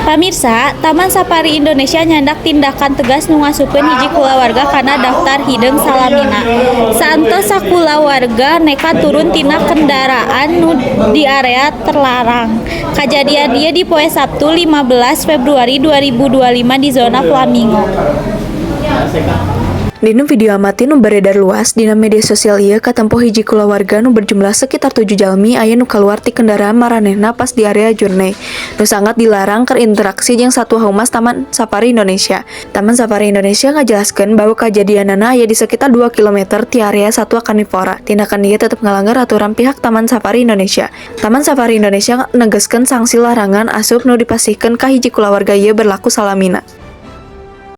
Pamirsa, Taman Safari Indonesia nyandak tindakan tegas nu ngasupkeun hiji kulawarga kana daftar hideung salamina. Saentos sakulawarga nekat turun tina kendaraan nu di area terlarang. Kajadian ieu di poe Sabtu, 15 Februari 2025 di Zona Flamingo. Dina video amatir nu beredar luas dina media sosial ieu katempo hiji kulawarga nu berjumlah sekitar 7 jalmi aya nu kaluar ti kendaraan maranehna pas di area Journey nu sangat dilarang keur interaksi jeung satwa. Humas Taman Safari Indonesia, Taman Safari Indonesia ngajelaskeun bahwa kajadianana aya di sekitar 2 km ti area satwa karnivora. Tindakan ieu tetep ngalanggar aturan pihak Taman Safari Indonesia. Taman Safari Indonesia negeskeun sanksi larangan asup nu dipasihkeun ka hiji kulawarga ieu berlaku salamina.